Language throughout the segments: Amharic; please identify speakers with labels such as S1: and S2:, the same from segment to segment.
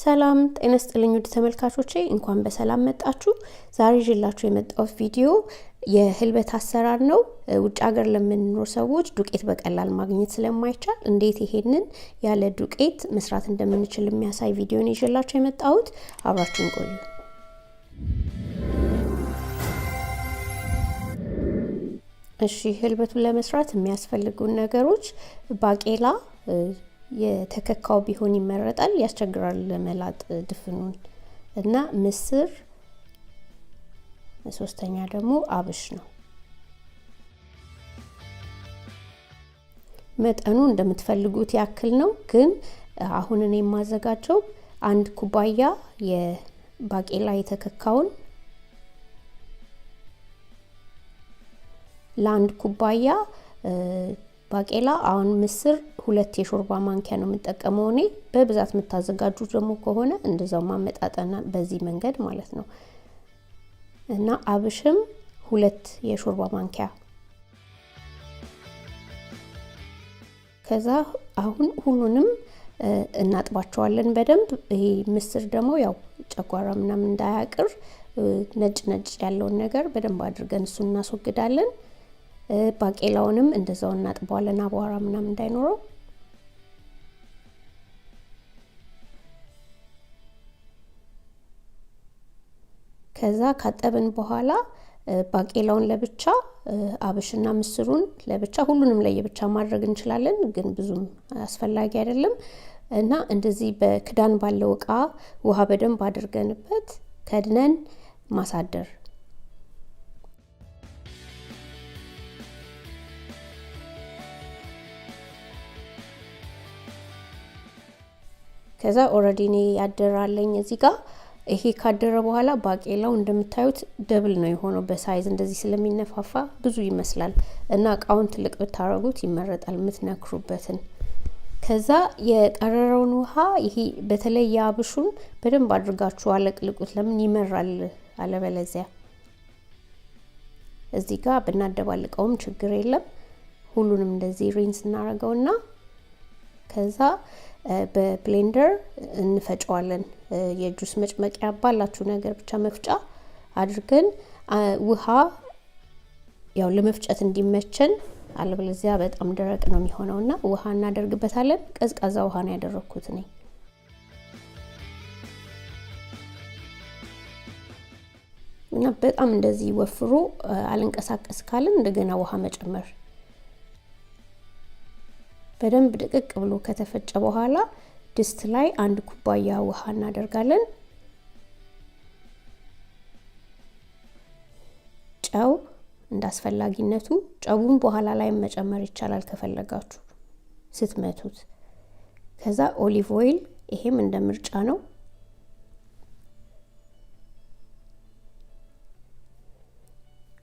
S1: ሰላም ጤና ይስጥልኝ ውድ ተመልካቾቼ፣ እንኳን በሰላም መጣችሁ። ዛሬ ይዤላችሁ የመጣሁት ቪዲዮ የህልበት አሰራር ነው። ውጭ ሀገር ለምንኖር ሰዎች ዱቄት በቀላል ማግኘት ስለማይቻል እንዴት ይሄንን ያለ ዱቄት መስራት እንደምንችል የሚያሳይ ቪዲዮ ነው ይዤላችሁ የመጣሁት። አብራችሁን ቆዩ። እሺ፣ ህልበቱን ለመስራት የሚያስፈልጉን ነገሮች ባቄላ የተከካው ቢሆን ይመረጣል። ያስቸግራል ለመላጥ ድፍኑን እና ምስር፣ ሶስተኛ ደግሞ አብሽ ነው። መጠኑ እንደምትፈልጉት ያክል ነው። ግን አሁን እኔ የማዘጋጀው 1 ኩባያ የባቄላ የተከካውን ለአንድ ኩባያ ባቄላ አሁን ምስር 2 የሾርባ ማንኪያ ነው የምጠቀመው እኔ። በብዛት የምታዘጋጁት ደግሞ ከሆነ እንደዛው ማመጣጠና በዚህ መንገድ ማለት ነው። እና አብሽም 2 የሾርባ ማንኪያ። ከዛ አሁን ሁሉንም እናጥባቸዋለን በደንብ። ይሄ ምስር ደግሞ ያው ጨጓራ ምናምን እንዳያቅር ነጭ ነጭ ያለውን ነገር በደንብ አድርገን እሱን እናስወግዳለን። ባቄላውንም እንደዛው እናጥበዋለን አቧራ ምናምን እንዳይኖረው። ከዛ ካጠብን በኋላ ባቄላውን ለብቻ አብሽና ምስሩን ለብቻ ሁሉንም ለየብቻ ማድረግ እንችላለን፣ ግን ብዙም አስፈላጊ አይደለም። እና እንደዚህ በክዳን ባለው እቃ ውሃ በደንብ አድርገንበት ከድነን ማሳደር። ከዛ already እኔ ያደራለኝ እዚህ ጋር። ይሄ ካደረ በኋላ ባቄላው እንደምታዩት double ነው የሆነው በ size እንደዚህ ስለሚነፋፋ ብዙ ይመስላል። እና እቃውን ትልቅ ብታረጉት ይመረጣል የምትነክሩበትን። ከዛ የቀረረውን ውሃ ይሄ በተለይ የአብሹን በደንብ አድርጋችሁ አለቅልቁት። ለምን ይመራል አለበለዚያ። እዚህ ጋር ብናደባልቀውም ችግር የለም። ሁሉንም እንደዚህ rinse እናረገውና ከዛ በ blender እንፈጨዋለን። የጁስ መጭመቂያ ባላችሁ ነገር ብቻ መፍጫ አድርገን ውሃ ያው ለመፍጨት እንዲመቸን፣ አለበለዚያ በጣም ደረቅ ነው የሚሆነውና ውሃ እናደርግበታለን። ቀዝቃዛ ውሃ ነው ያደረኩት እኔ። እና በጣም እንደዚህ ወፍሮ አልንቀሳቀስ ካለን እንደገና ውሃ መጨመር። በደንብ ድቅቅ ብሎ ከተፈጨ በኋላ ድስት ላይ 1 ኩባያ ውሃ እናደርጋለን። ጨው እንዳስፈላጊነቱ፣ ጨውን በኋላ ላይ መጨመር ይቻላል ከፈለጋችሁ ስትመቱት። ከዛ olive oil፣ ይሄም እንደ ምርጫ ነው።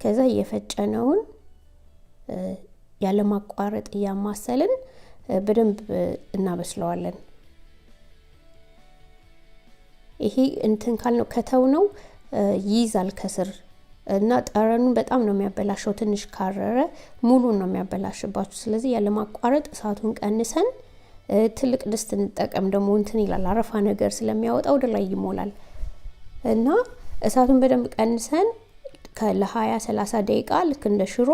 S1: ከዛ የፈጨነውን ያለማቋረጥ እያማሰልን በደንብ እናበስለዋለን። ይሄ እንትን ካልነው ከተውነው ይይዛል ከስር እና ጠረኑን በጣም ነው የሚያበላሸው። ትንሽ ካረረ ሙሉን ነው የሚያበላሽባችሁ። ስለዚህ ያለማቋረጥ እሳቱን ቀንሰን ትልቅ ድስት እንጠቀም። ደግሞ እንትን ይላል አረፋ ነገር ስለሚያወጣ ወደ ላይ ይሞላል። እና እሳቱን በደንብ ቀንሰን ለ20-30 ደቂቃ ልክ እንደ ሽሮ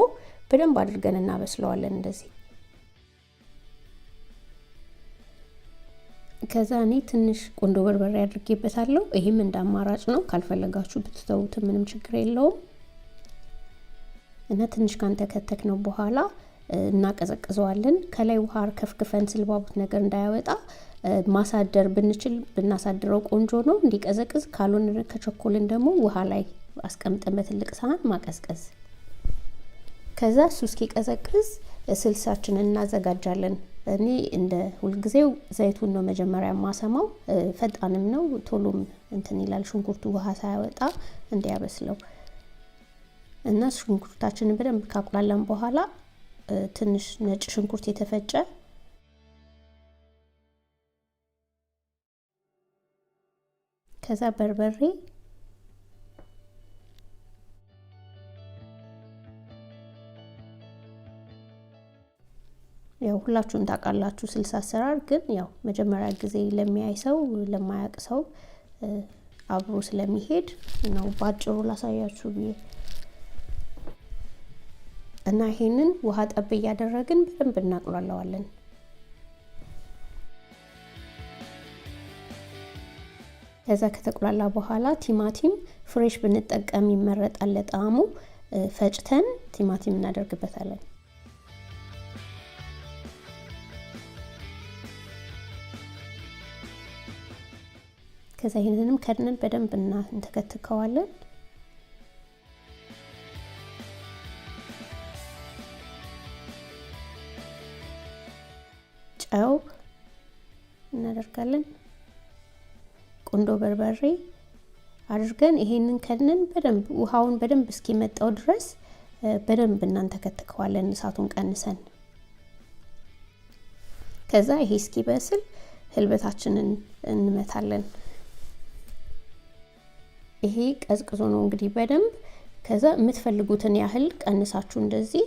S1: በደንብ አድርገን እናበስለዋለን እንደዚህ። ከዛ እኔ ትንሽ ቁንዶ በርበሬ አድርጌበታለሁ። ይሄም እንደ አማራጭ ነው፣ ካልፈለጋችሁ ብትተውት ምንም ችግር የለውም። እና ትንሽ ካንተከተክነው በኋላ እናቀዘቅዘዋለን። ከላይ ውሃ ከፍክፈን ስልባቡት ነገር እንዳያወጣ ማሳደር ብንችል ብናሳድረው ቆንጆ ነው እንዲቀዘቅዝ። ካልሆነ ከቸኮልን ደግሞ ውሃ ላይ አስቀምጠን በትልቅ ሳህን ማቀዝቀዝ። ከዛ እሱ እስኪቀዘቅዝ ስልሳችንን እናዘጋጃለን። እኔ እንደ ሁልጊዜው ዘይቱን ነው መጀመሪያ የማሰማው። ፈጣንም ነው ቶሎም እንትን ይላል ሽንኩርቱ ውሃ ሳያወጣ እንዲያበስለው። እና ሽንኩርታችንን በደንብ ካቁላላን በኋላ ትንሽ ነጭ ሽንኩርት የተፈጨ፣ ከዛ በርበሬ፣ ያው ሁላችሁም ታውቃላችሁ ስልስ አሰራር፣ ግን ያው መጀመሪያ ጊዜ ለሚያይ ሰው ለማያውቅ ሰው አብሮ ስለሚሄድ ነው ባጭሩ ላሳያችሁ ብዬ። እና ይሄንን ውሃ ጠብ እያደረግን በደንብ እናቁላለዋለን። ከዛ ከተቁላላ በኋላ ቲማቲም fresh ብንጠቀም ይመረጣል ለጣዕሙ። ፈጭተን ቲማቲም እናደርግበታለን። ከዛ ይህንንም ከድነን በደንብ እንተከትከዋለን። ጨው እናደርጋለን። ቁንዶ በርበሬ አድርገን ይሄንን ከድነን በደንብ ውሃውን በደንብ እስኪመጣው ድረስ በደንብ እናንተከትከዋለን፣ እሳቱን ቀንሰን። ከዛ ይሄ እስኪበስል ህልበታችንን እንመታለን። ይሄ ቀዝቅዞ ነው እንግዲህ በደንብ። ከዛ የምትፈልጉትን ያህል ቀንሳችሁ እንደዚህ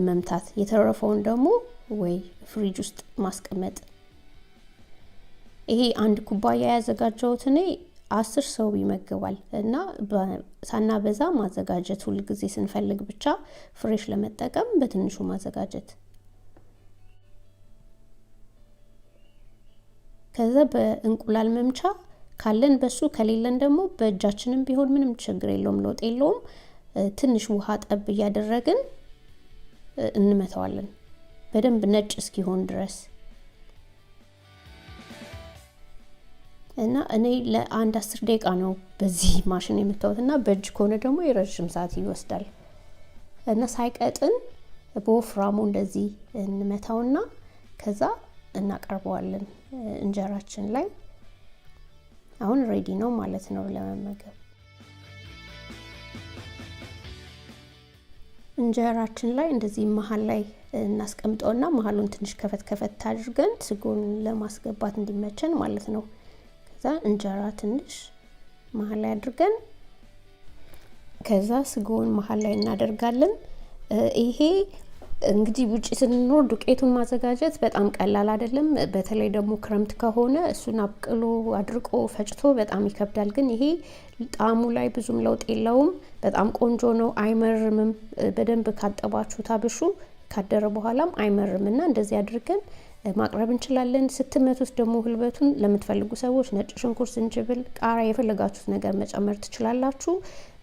S1: መምታት፣ የተረፈውን ደግሞ ወይ ፍሪጅ ውስጥ ማስቀመጥ። ይሄ አንድ ኩባያ ያዘጋጀሁት እኔ 10 ሰው ይመግባል እና ሳናበዛ ማዘጋጀት፣ ሁል ጊዜ ስንፈልግ ብቻ fresh ለመጠቀም በትንሹ ማዘጋጀት። ከዛ በእንቁላል መምቻ ካለን በሱ፣ ከሌለን ደግሞ በእጃችንም ቢሆን ምንም ችግር የለውም፣ ለውጥ የለውም። ትንሽ ውሃ ጠብ እያደረግን እንመታዋለን በደንብ ነጭ እስኪሆን ድረስ። እና እኔ ለአንድ 10 ደቂቃ ነው በዚህ ማሽን የመታሁት እና በእጅ ከሆነ ደግሞ የረዥም ሰዓት ይወስዳል። እና ሳይቀጥን በወፍራሙ እንደዚህ እንመታውና ከዛ እናቀርበዋለን እንጀራችን ላይ። አሁን ready ነው ማለት ነው ለመመገብ። እንጀራችን ላይ እንደዚህ መሀል ላይ እናስቀምጠውና መሀሉን ትንሽ ከፈት ከፈት አድርገን ስጎን ለማስገባት እንዲመቸን ማለት ነው። ከዛ እንጀራ ትንሽ መሀል ላይ አድርገን ከዛ ስጎን መሀል ላይ እናደርጋለን። ይሄ እንግዲህ ውጪ ስንኖር ዱቄቱን ማዘጋጀት በጣም ቀላል አይደለም። በተለይ ደግሞ ክረምት ከሆነ እሱን አብቅሎ አድርቆ ፈጭቶ በጣም ይከብዳል። ግን ይሄ ጣዕሙ ላይ ብዙም ለውጥ የለውም። በጣም ቆንጆ ነው፣ አይመርምም። በደንብ ካጠባችሁት አብሹ ካደረ በኋላም አይመርም እና እንደዚህ አድርገን ማቅረብ እንችላለን። ስትመቱት ደግሞ ህልበቱን ለምትፈልጉ ሰዎች ነጭ ሽንኩርት፣ ዝንጅብል፣ ቃሪያ የፈለጋችሁት ነገር መጨመር ትችላላችሁ።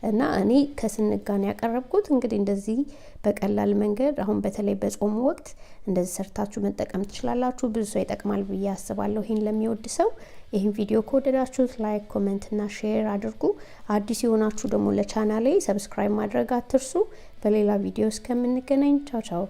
S1: እና እኔ ከስንግ ጋር ነው ያቀረብኩት። እንግዲህ እንደዚህ በቀላል መንገድ አሁን በተለይ በጾሙ ወቅት እንደዚህ ሰርታችሁ መጠቀም ትችላላችሁ። ብዙ ሰው ይጠቅማል ብዬ አስባለሁ፣ ይሄን ለሚወድ ሰው። ይሄን ቪዲዮ ከወደዳችሁት like፣ comment እና share አድርጉ። አዲስ የሆናችሁ ደግሞ ለቻናሌ subscribe ማድረግ አትርሱ። በሌላ ቪዲዮ እስከምንገናኝ ቻው ቻው።